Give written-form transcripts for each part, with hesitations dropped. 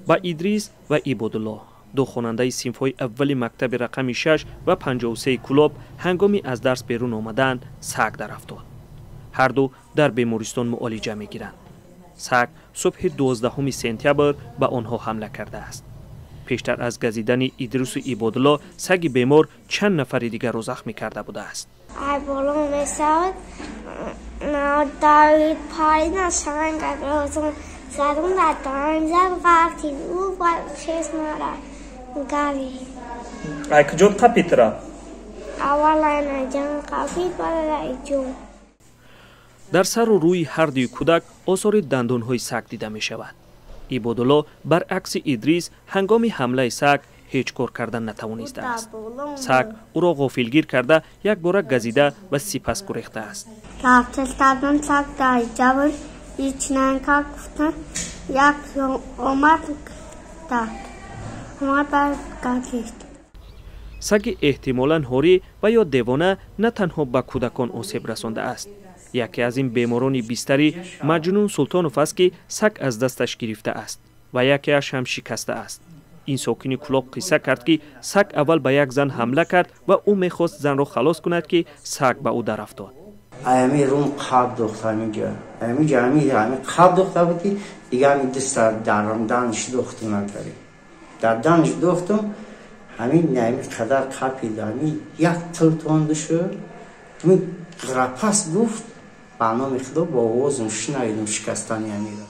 Ба Идрис ва Ибодулло, ду хонандаи синфҳои аввали мактаби рақами 6 ва 53 Кӯлоб, ҳангоми аз дарс берун омадан саг дарафтод. Ҳарду дар бемористон муолиҷа мегиранд. Саг субҳи 12 сентябр ба онҳо ҳамла кардааст. Пештар аз газидани Идрису Ибодулло саги бемор чанд нафари дигарро захмӣ карда будааст. Ай боло месавад, давид паридан, шанга розум задум, дар даҳан зад, ғалтид, ӯ хес мара гавид. Ай куҷо қапитра? Аввал айнаҷан қапид, баъд айҷон. Дар сару рӯи ҳардуи кӯдак осори дандонҳои саг дида мешавад. Ибодулло баръакси Идрис ҳангоми ҳамлаи саг ҳеҷ кор карда натавонистааст. Саг ӯро ғофилгир карда, якбора газида ва сипас гурехтааст. Рафтистадам, саг дар ҷабр ичнанка гуфтам, як омад, дад омад, баъд газид. Саги эҳтимолан ҳорӣ ва ё девона на танҳо ба кӯдакон осеб расондааст. Яке аз ин беморони бистарӣ Маҷнун Султонов аст, ки саг аз дасташ гирифтааст ва якеаш ҳам шикастааст. Ин сокини Кӯлоб қисса кард, ки саг аввал ба як зан ҳамла кард ва ӯ мехост занро халос кунад, ки саг ба ӯ дарафтод. Ами рум қаб дохта, амиҷа, амиҷа, ами ами қаб дохта буд, ки дига ами диста дарам данш дохтум, накари дар данш дохтум, ҳамин ами қадар қапид, ами як тил тонду шуд, ами рапас гуфт, ба номи Худо, бо овозум шунавидум шикастани амиро.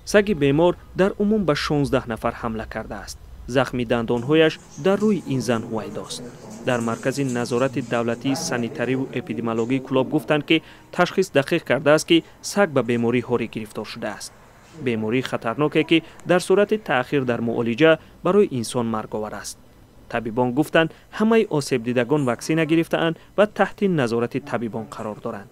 Саги бемор дар умум ба 16 нафар ҳамла кардааст. Захми дандонҳояш дар рӯи ин зан ҳувайдост. Дар Маркази назорати давлатии санитариву эпидемиологии Кӯлоб гуфтанд, ки ташхис дақиқ кардааст, ки саг ба бемории ҳорӣ гирифтор шудааст, бемории хатарноке, ки дар сурати таъхир дар муолиҷа барои инсон марговар аст. Табибон гуфтанд, ҳамаи осебдидагон ваксина гирифтаанд ва таҳти назорати табибон қарор доранд.